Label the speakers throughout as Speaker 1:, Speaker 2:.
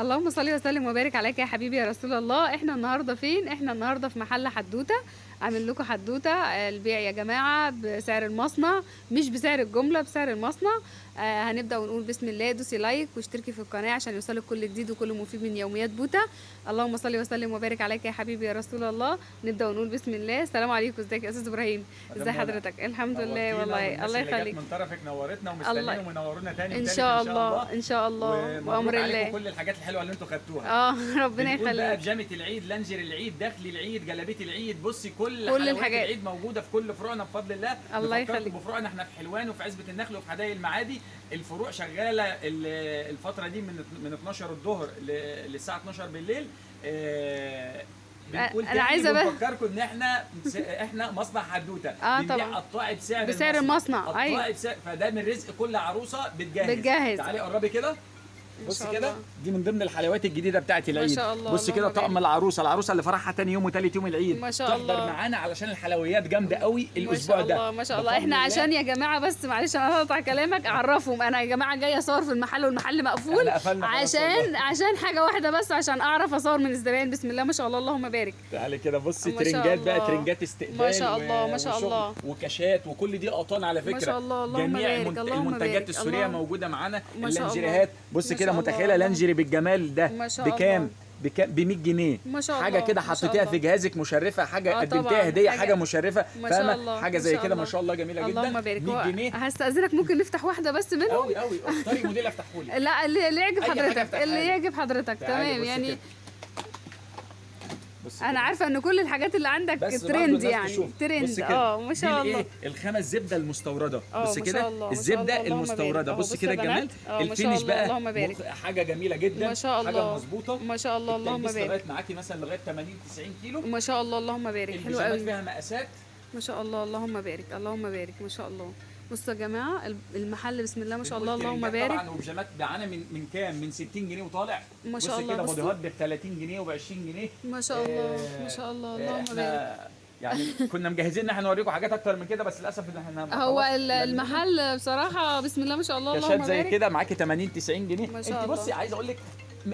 Speaker 1: اللهم صل وسلم وبارك عليك يا حبيبي يا رسول الله. احنا النهارده فين؟ احنا النهارده في محل حدوتة. عامل لكم حدوتة البيع يا جماعة بسعر المصنع، مش بسعر الجملة، بسعر المصنع. هنبدا ونقول بسم الله. دوسي like واشتركي في القناة عشان يوصلك كل جديد وكل مفيد من يوميات بوتا. اللهم صل وسلم وبارك عليك يا حبيبي يا رسول الله. نبدا ونقول بسم الله. السلام عليكم، ازيك يا استاذ ابراهيم؟ ازي حضرتك؟ الحمد لله والله، الله يخليك.
Speaker 2: من طرفك نورتنا ومستنيين ومنورونا تاني
Speaker 1: ان شاء الله، ان شاء الله
Speaker 2: بامر الله. كل الحاجات الحلوة اللي انتوا خدتوها
Speaker 1: ربنا يخليك.
Speaker 2: بقى بيجامه العيد، لانجر العيد، دخل العيد، جلابية العيد، بصي كل الحاجات العيد موجودة في كل فروعنا بفضل الله.
Speaker 1: الله يخليك.
Speaker 2: بفروعنا احنا في حلوان وفي عزبه النخل وفي حدائق المعادي. الفروع شغالة الفترة دي من 12 الظهر للساعة 12 بالليل. بنقول
Speaker 1: انا عايزه بقى
Speaker 2: بفكركم ان احنا مصنع حدوتة، بنبيع قطاعي
Speaker 1: بسعر المصنع.
Speaker 2: ايوه، فده من رزق كل عروسه بتجهز. تعالي قربي كده، بص كده، دي من ضمن الحلويات الجديدة بتاعت العيد.
Speaker 1: ما شاء الله.
Speaker 2: بص كده طقم العروسة اللي فرحها تاني يوم وتالت يوم العيد،
Speaker 1: ما شاء الله،
Speaker 2: تحضر معانا علشان الحلويات جامدة قوي الاسبوع ده.
Speaker 1: ما شاء الله ما شاء الله. احنا عشان يا جماعة بس معلش انا هقطع كلامك، اعرفهم انا يا جماعة جاية اصور في المحل والمحل مقفول عشان حاجة واحدة بس، عشان اعرف اصور من الزباين. بسم الله ما شاء الله، اللهم بارك.
Speaker 2: تعالي كده بصي، ترنجات بقى، ترنجات استقبال
Speaker 1: ما شاء الله ما شاء الله،
Speaker 2: وكاشات، وكل دي قطان على فكرة
Speaker 1: ما شاء الله، اللهم
Speaker 2: جميع
Speaker 1: بارك.
Speaker 2: المنتجات السورية موجودة معانا. اللانجيريهات بص كده، متخيله لانجري بالجمال ده بكام؟ بكام؟ ب 100 جنيه.
Speaker 1: ما شاء الله.
Speaker 2: حاجة كده حطيتيها في جهازك مشرفة، حاجة قدمتيها هديه، حاجة مشرفة، فاهمه؟ حاجة زي كده ما شاء الله جميلة جدا.
Speaker 1: اللهم بارك.
Speaker 2: 100 جنيه.
Speaker 1: هستأذنك ممكن نفتح واحدة بس منهم؟
Speaker 2: قوي قوي، اختاري موديل افتحهولك.
Speaker 1: لا، اللي يعجب حضرتك، اللي يعجب حضرتك. تمام يعني انا عارفه ان كل الحاجات اللي عندك ترند، يعني ترند. ما شاء الله.
Speaker 2: ايه الخامة الزبدة المستورده. بص كده الزبدة المستورده، بص كده الجمال، ال finish بقى حاجة جميلة جدا،
Speaker 1: ما شاء الله،
Speaker 2: حاجة مظبوطة
Speaker 1: ما شاء الله، اللهم بارك.
Speaker 2: لغاية معاكي مثلا لغاية 80 90 كيلو
Speaker 1: ما شاء الله، اللهم بارك. حلو قوي،
Speaker 2: فيها مقاسات
Speaker 1: ما شاء الله، اللهم بارك، اللهم بارك ما شاء الله. بصوا يا جماعة المحل بسم الله ما شاء الله، اللهم بارك.
Speaker 2: طبعا وبيجامات معانا من كام؟ من 60 جنيه وطالع
Speaker 1: ما شاء الله.
Speaker 2: بص كده بوديهات ب 30 جنيه وب 20 جنيه
Speaker 1: ما شاء الله ما شاء الله، اللهم بارك.
Speaker 2: يعني كنا مجهزين ان احنا نوريكم حاجات اكتر من كده، بس للاسف ان احنا
Speaker 1: هو المحل بصراحة بسم الله ما شاء الله، اللهم بارك.
Speaker 2: زي كده معاكي 80 90 جنيه. انت بصي، عايز اقول لك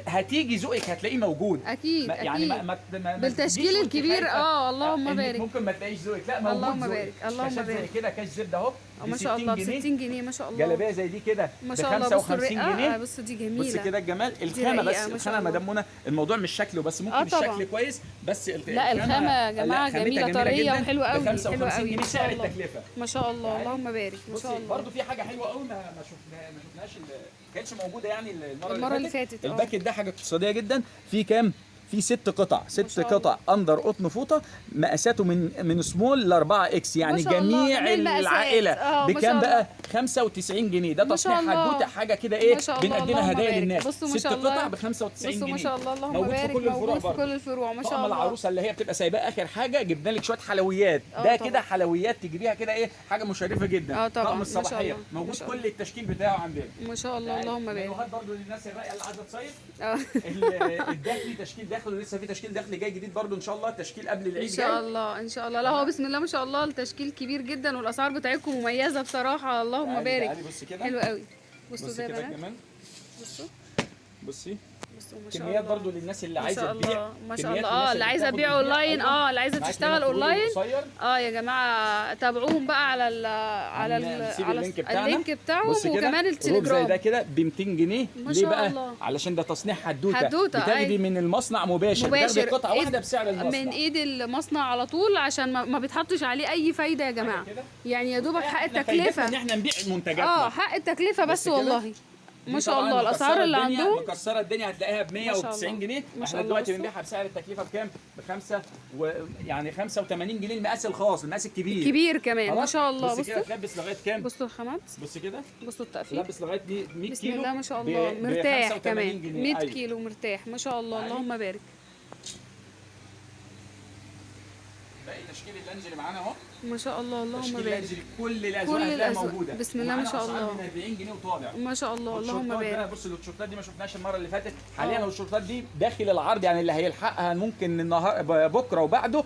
Speaker 2: هتيجي ذوقك هتلاقيه موجود
Speaker 1: اكيد.
Speaker 2: يعني
Speaker 1: أكيد.
Speaker 2: ما
Speaker 1: بالتشكيل الكبير. اللهم بارك.
Speaker 2: ممكن ما تلاقيش ذوقك، لا موجود
Speaker 1: اللهم بارك، اللهم بارك.
Speaker 2: زي كده كاش زبدة اهو
Speaker 1: ما شاء الله ب 60 جنيه ما شاء الله.
Speaker 2: جلابية زي دي كده
Speaker 1: ما شاء الله ب
Speaker 2: 55 جنيه.
Speaker 1: بص دي جميلة،
Speaker 2: بص كده الجمال، الخامة بس الخامة مدام منى، الموضوع مش شكله بس، ممكن الشكل كويس بس
Speaker 1: لا الخامة يا جماعة جميلة، طرية وحلوه قوي، حلوة قوي.
Speaker 2: جنيه سعر التكلفة
Speaker 1: ما شاء الله، اللهم بارك ما شاء الله.
Speaker 2: برده في حاجة حلوة قوي ما شفناهاش، ما كانتش موجودة يعني
Speaker 1: المرة اللي فاتت.
Speaker 2: ال packet ده حاجة اقتصادية جدا. في كام؟ في 6 قطع، 6 قطع under قطن فوطه، مقاساته من small ل 4 X، يعني جميع العائلة. بكام بقى؟ 95 جنيه. ده تصنيع حدوتة، حاجة كده ايه، بنقدمها هدايا للناس. 6 قطع ب 95 جنيه
Speaker 1: ما شاء الله، اللهم بارك.
Speaker 2: موجود في كل الفروع
Speaker 1: ما شاء الله.
Speaker 2: العروسة اللي هي بتبقى سايباه اخر حاجة، جبنا لك شوية حلويات. ده كده حلويات تجيبيها كده ايه، حاجة مشرفة جدا.
Speaker 1: طبعا
Speaker 2: طقم الصباحية موجود، كل التشكيل بتاعه عندنا
Speaker 1: ما شاء الله، اللهم بارك.
Speaker 2: مايوهات برده للناس الرايقه اللي عايزه تصيف. الداخلي تشكيل داخل، ولسه في تشكيل داخلي جاي جديد برده ان شاء الله، تشكيل قبل العيد
Speaker 1: ان شاء الله. ان شاء الله. لا هو بسم الله ما شاء الله التشكيل كبير جدا، والاسعار بتاعتكم مميزة بصراحة، اللهم بارك.
Speaker 2: بص كده
Speaker 1: حلو قوي. بصوا
Speaker 2: ده
Speaker 1: يا بنات، بصوا
Speaker 2: بصي
Speaker 1: بصوا ما شاء الله.
Speaker 2: كميات برضو للناس اللي عايزه تبيع
Speaker 1: ما شاء الله. اللي عايزه تبيع اونلاين، اللي عايزه تشتغل اونلاين، يا جماعة تابعوهم بقى على ال على ال على ال link بتاعهم، وكمان التليجرام.
Speaker 2: زي ده كده ب 200 جنيه. ليه بقى؟ علشان ده تصنيع حدوتة، بتاخدي من المصنع مباشر، بتاخدي قطعه واحدة بسعر المصنع،
Speaker 1: من ايد المصنع على طول، عشان ما بيتحطش عليه اي فايده يا جماعة. يعني يا دوبك حق التكلفة،
Speaker 2: ان احنا نبيع منتجاتنا،
Speaker 1: حق التكلفة بس والله ما شاء الله. الاسعار اللي عندهم
Speaker 2: مكسرة الدنيا، هتلاقيها ب 190 جنيه. احنا دلوقتي بنبيعها بسعر التكلفة بكام؟ ب يعني 85 جنيه، المقاس الخاص، المقاس الكبير
Speaker 1: كبير كمان ما شاء الله.
Speaker 2: بص كده تلبس لغاية كام؟
Speaker 1: بصوا الخامات،
Speaker 2: بص كده،
Speaker 1: بصوا التقفيل،
Speaker 2: تلبس لغاية 100 كيلو
Speaker 1: بسم الله ما شاء الله، مرتاح كمان 100 كيلو مرتاح ما شاء الله، اللهم بارك.
Speaker 2: باقي تشكيل اللانجري معانا اهو
Speaker 1: ما شاء الله، اللهم بارك.
Speaker 2: اللانجري كل الازواج هتلاقيها موجودة
Speaker 1: بسم الله ما شاء الله،
Speaker 2: من 40 جنيه وطالع
Speaker 1: ما شاء الله، اللهم بارك.
Speaker 2: بص الشورتات دي ما شفناهاش المرة اللي فاتت. حاليا الشورتات دي داخل العرض، يعني اللي هيلحقها ممكن النهار بكره وبعده.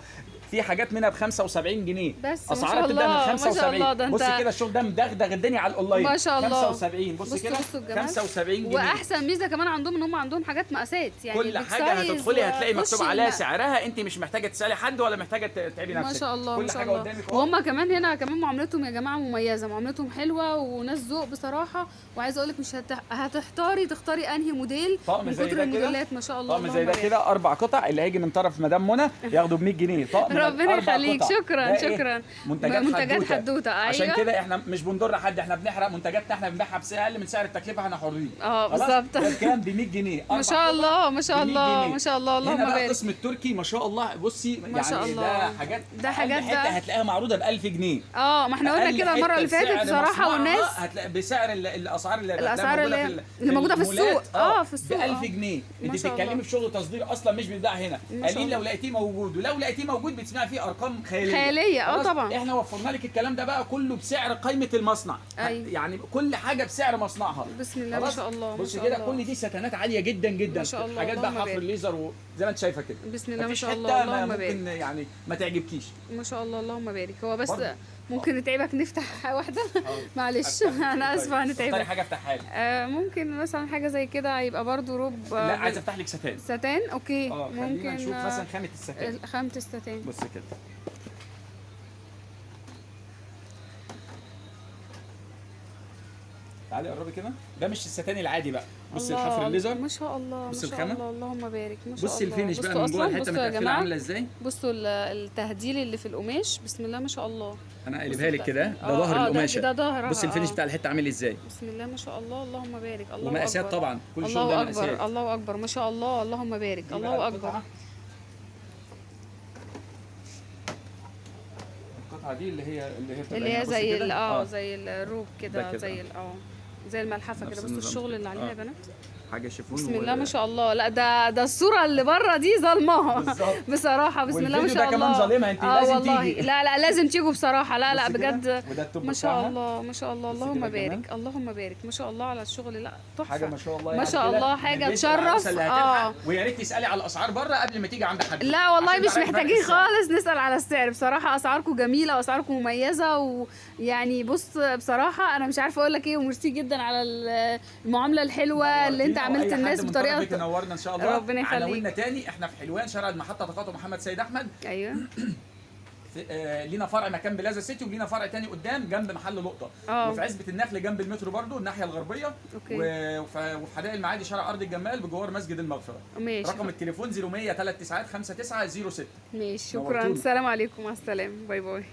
Speaker 2: في حاجات منها ب 75 جنيه.
Speaker 1: بس
Speaker 2: اسعارها بتبدا من 75. بص كده الشغل ده مدغدغ الدنيا على الاونلاين.
Speaker 1: ما شاء الله.
Speaker 2: 75. بص كده 75 جنيه.
Speaker 1: واحسن ميزة كمان عندهم ان هم عندهم حاجات مقاسات، يعني
Speaker 2: كل حاجة هتدخلي هتلاقي مكتوب عليها سعرها، انت مش محتاجه تسالي حد ولا محتاجه تتعبي نفسك.
Speaker 1: ما شاء الله.
Speaker 2: كل
Speaker 1: ما شاء
Speaker 2: حاجة
Speaker 1: الله.
Speaker 2: قدامك.
Speaker 1: وهم كمان هنا كمان معاملتهم يا جماعة مميزة، معاملتهم حلوة وناس ذوق بصراحة. وعايزه اقول لك مش هتحتاري تختاري انهي موديل
Speaker 2: طقم
Speaker 1: من
Speaker 2: زي
Speaker 1: كتر
Speaker 2: ده كده.
Speaker 1: الموديلات ما شاء الله.
Speaker 2: طقم زي ده كده 4 قطع، اللي هيجي من طرف مدام منى ياخده ب 100 جنيه طقم.
Speaker 1: ربنا يخليك. شكرا شكرا.
Speaker 2: منتجات
Speaker 1: حدوتة. ايوه،
Speaker 2: عشان كده احنا مش بنضر حد، احنا بنحرق منتجاتنا، احنا بنبيعها بسعر اقل من سعر التكلفة، احنا حرين.
Speaker 1: بالظبط.
Speaker 2: كام؟ ب 100 جنيه.
Speaker 1: ما شاء الله ما شاء الله ما شاء الله. اللهم بارك.
Speaker 2: هنا القسم التركي ما شاء الله. بصي
Speaker 1: ما شاء الله،
Speaker 2: ده حاجات،
Speaker 1: ده حاجات
Speaker 2: حتة هتلاقيها معروضة ب 1000 جنيه.
Speaker 1: ما احنا قلنا كده المرة اللي فاتت بصراحة، والناس
Speaker 2: هتلاقي بسعر الاسعار
Speaker 1: اللي موجودة في السوق. في السوق
Speaker 2: ب 1000 جنيه. انت بتتكلمي في شغل تصدير اصلا مش بيتباع هنا، قليل لو لقيتيه موجود، ولو لقيتيه موجود بتسمعي فيه ارقام خيالية
Speaker 1: خيالية. طبعا
Speaker 2: احنا وفرنا لك الكلام ده بقى كله بسعر قائمة المصنع.
Speaker 1: أيوة.
Speaker 2: يعني كل حاجة بسعر مصنعها.
Speaker 1: بسم الله ما شاء الله.
Speaker 2: بصي كده كل دي ستانات عالية جدا جدا، حاجات بقى حفر الليزر وزي ما انت شايفه كده.
Speaker 1: بسم الله ما شاء الله. اللهم بارك.
Speaker 2: ممكن يعني ما تعجبكيش.
Speaker 1: ما شاء الله اللهم بارك. هو بس ممكن نتعبك نفتح واحدة؟ معلش انا اسفه هنتعبك.
Speaker 2: اختاري حاجة افتحها لك.
Speaker 1: ممكن مثلا حاجة زي كده، يبقى برضو روب.
Speaker 2: لا عايز افتح لك ستان.
Speaker 1: ستان okay.
Speaker 2: ممكن نشوف مثلا خامة الستان.
Speaker 1: خامة الستان.
Speaker 2: بص كده تعالي قربي كده. ده مش الستان العادي بقى. بصي الحفر الليزر
Speaker 1: ما شاء الله. ما شاء الله اللهم بارك. ما شاء
Speaker 2: بصي
Speaker 1: الله.
Speaker 2: ال finish بقى من جوه الحتة متقفله عامله ازاي.
Speaker 1: بصوا التهديل اللي في القماش. بسم الله ما شاء الله.
Speaker 2: انا قلبها لك كده. ده ظهر القماشه.
Speaker 1: ده ظهرها.
Speaker 2: بصي ال finish بتاع الحتة عامل ازاي.
Speaker 1: بسم الله ما شاء الله اللهم بارك. الله اكبر.
Speaker 2: ومقاسات طبعا، كل شغل ده مقاسات.
Speaker 1: الله اكبر ما شاء الله اللهم بارك. الله اكبر.
Speaker 2: القطعة دي اللي
Speaker 1: هي زي زي الروب كده، زي زي الملحفه كده. بصوا الشغل اللي عليها يا بنات،
Speaker 2: حاجة شيفون.
Speaker 1: بسم الله ما شاء الله. لا ده الصورة اللي بره دي ظلماها بصراحة. بسم الله ما شاء الله.
Speaker 2: ده كمان ظالمها، انت لازم
Speaker 1: والله.
Speaker 2: تيجي.
Speaker 1: لا لا لازم تيجوا بصراحة. لا لا بجد ما شاء الله ما شاء الله اللهم بارك اللهم بارك ما شاء الله على الشغل. لا تحفة
Speaker 2: حاجة ما شاء الله،
Speaker 1: ما شاء الله، حاجة تشرف.
Speaker 2: ويا ريت تسالي على الاسعار بره قبل ما تيجي عند حد.
Speaker 1: لا والله مش محتاجين خالص نسال على السعر بصراحة. اسعاركم جميلة واسعاركم مميزة، ويعني بص بصراحة انا مش عارفه اقول لك ايه. وميرسي جدا على المعاملة الحلوة اللي انت عملت الناس بطريقة.
Speaker 2: نورنا ان شاء الله.
Speaker 1: ربنا يخليك.
Speaker 2: عناويننا تاني، احنا في حلوان شارع المحطة تقاطع محمد سيد احمد.
Speaker 1: ايوه.
Speaker 2: لينا فرع مكان بلازا سيتي، ولينا فرع تاني قدام جنب محل لقطة. وفي عزبه النخل جنب المترو برضو الناحية الغربية.
Speaker 1: okay.
Speaker 2: وفي حدائق المعادي شارع ارض الجمال بجوار مسجد المغفرة.
Speaker 1: ماشي.
Speaker 2: رقم التليفون 0100 39 59 06.
Speaker 1: ماشي شكرا. السلام عليكم. مع السلامة. bye bye.